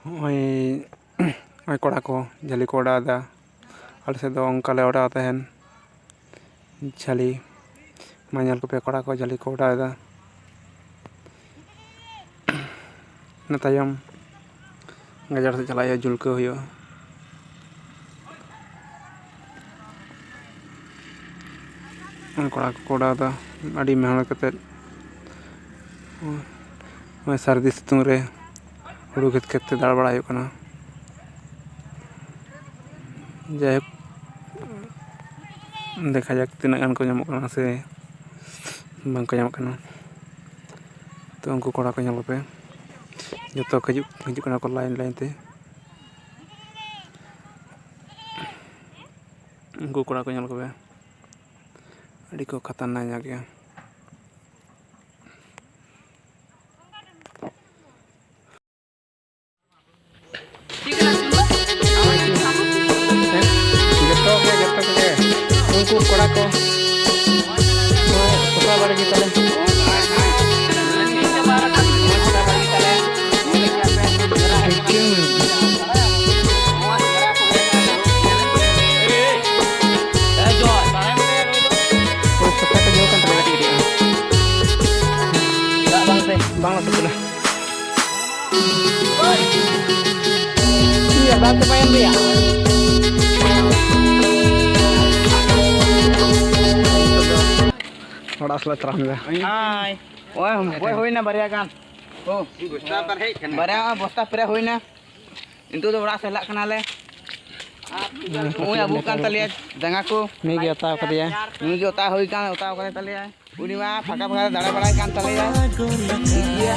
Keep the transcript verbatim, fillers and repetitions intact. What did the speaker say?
ᱱᱚᱜᱼᱚᱭ ᱱᱚᱜᱼᱚᱭ ᱠᱚᱲᱟ ᱠᱚ ᱡᱷᱟᱹᱞᱤ ᱠᱚ ᱚᱰᱟᱣ ᱮᱫᱟ᱾ ᱟᱞᱮ ᱥᱮᱫ ᱫᱚ ᱚᱱᱠᱟ ᱞᱮ ᱚᱰᱟᱣ ᱛᱟᱦᱮᱱ ᱡᱷᱟᱹᱞᱤ᱾ ᱢᱟ ᱧᱮᱞ ᱠᱚᱯᱮ, ᱠᱚᱲᱟ ᱠᱚ ᱡᱷᱟᱹᱞᱤ ᱠᱚ ᱚᱰᱟᱣ ᱮᱫᱟ᱾ ᱤᱱᱟᱹ ᱛᱟᱭᱚᱢ ᱜᱟᱡᱟᱲ ᱥᱮᱫ ᱪᱟᱞᱟᱜ ᱦᱩᱭᱩᱜᱼᱟ, ᱡᱩᱞᱠᱟᱹᱣ ᱦᱩᱭᱩᱜᱼᱟ᱾ ᱠᱚᱲᱟ ᱠᱚᱠᱚ ᱚᱰᱟᱣ ᱮᱫᱟ ᱟᱹᱰᱤ ᱢᱮᱦᱱᱚᱛ ᱠᱟᱛᱮᱫ᱾ ᱱᱚᱜᱼᱚᱭ ᱥᱟᱹᱨᱫᱤ ᱥᱤᱛᱩᱝ ᱨᱮ ᱦᱩᱲᱩ ᱠᱷᱮᱛ ᱠᱷᱮᱛ ᱛᱮ ᱫᱟᱬᱟ ᱵᱟᱲᱟ ᱦᱩᱭᱩᱜ ᱠᱟᱱᱟ᱾ ᱡᱟᱭᱦᱳᱠ, ᱫᱮᱠᱷᱟ ᱡᱟᱠ ᱛᱤᱱᱟᱹᱜ ᱜᱟᱱ ᱠᱚ ᱧᱟᱢᱚᱜ ᱠᱟᱱᱟ ᱥᱮ ᱵᱟᱝ ᱠᱚ ᱧᱟᱢᱚᱜ ᱠᱟᱱᱟ᱾ ᱛᱚ, ᱩᱱᱠᱩ ᱠᱚᱲᱟ ᱠᱚ ᱧᱮᱞ ᱠᱚᱯᱮ, ᱡᱚᱛᱚ ᱠᱚ ᱦᱤᱡᱩᱜ, ᱦᱤᱡᱩᱜ ᱠᱟᱱᱟ ᱠᱚ ᱞᱟᱭᱤᱱ ᱞᱟᱭᱤᱱ ᱛᱮ᱾ ᱩᱱᱠᱩ ᱠᱚᱲᱟ ᱠᱚ ᱧᱮᱞ ᱠᱚᱯᱮ, ᱟᱹᱰᱤ ᱠᱚ ᱠᱷᱟᱛᱟᱨᱱᱟᱠ ᱜᱮᱭᱟ᱾ ᱡᱚᱛᱚ ᱜᱮ, ᱡᱚᱛᱚ ᱠᱚᱜᱮ᱾ ᱩᱱᱠᱩ ᱠᱚᱲᱟ ᱠᱚ, ᱥᱚᱥᱟ ᱵᱟᱲᱜᱮ ᱛᱟᱞᱮ᱾ ᱦᱳᱭ, ᱥᱚᱥᱟ ᱠᱚ ᱧᱮᱞ ᱠᱟᱱ ᱛᱟᱞᱮ ᱠᱟᱹᱴᱤᱡ ᱠᱟᱹᱴᱤᱡ᱾ ᱫᱟᱜ ᱵᱟᱝ ᱥᱮ? ᱵᱟᱝ ᱞᱚᱥᱚᱫ ᱠᱟᱱᱟ᱾ ᱤᱭᱟᱹ, ᱫᱟᱜ ᱪᱟᱵᱟᱭᱮᱱ ᱜᱮᱭᱟ᱾ ᱚᱲᱟᱜ ᱥᱮᱫ ᱞᱮ ᱛᱟᱲᱟᱢ ᱮᱫᱟ᱾ ᱦᱟᱭ᱾ ᱳᱭ, ᱳᱭ, ᱦᱩᱭᱱᱟ ᱵᱟᱨᱭᱟ ᱜᱟᱱ᱾ ᱵᱟᱨᱭᱟ ᱵᱚᱥᱛᱟ ᱯᱮᱨᱮᱡ ᱦᱩᱭᱱᱟ᱾ ᱱᱤᱛᱚᱜ ᱫᱚ ᱚᱲᱟᱜ ᱥᱮᱫ ᱞᱟᱜ ᱠᱟᱱᱟᱞᱮ᱾ ᱱᱚᱜᱼᱚᱭ ᱟᱹᱵᱩᱜ ᱠᱟᱱ ᱛᱟᱞᱮᱭᱟ ᱡᱟᱸᱜᱟ ᱠᱚ᱾ ᱱᱩᱭ ᱜᱮ ᱚᱛᱟᱣ ᱠᱟᱫᱮᱭᱟ᱾ ᱱᱩᱭ ᱜᱮ ᱚᱛᱟ ᱦᱩᱭ ᱠᱟᱱ, ᱚᱛᱟᱣ ᱠᱟᱫᱮ ᱛᱟᱞᱮᱭᱟ᱾ ᱩᱱᱤ ᱢᱟ ᱯᱷᱟᱸᱠᱟ ᱯᱷᱟᱸᱠᱟ ᱫᱟᱬᱟ ᱵᱟᱲᱟᱭ ᱠᱟᱱ ᱛᱟᱞᱮᱭᱟ᱾ ᱴᱷᱤᱠ ᱜᱮᱭᱟ᱾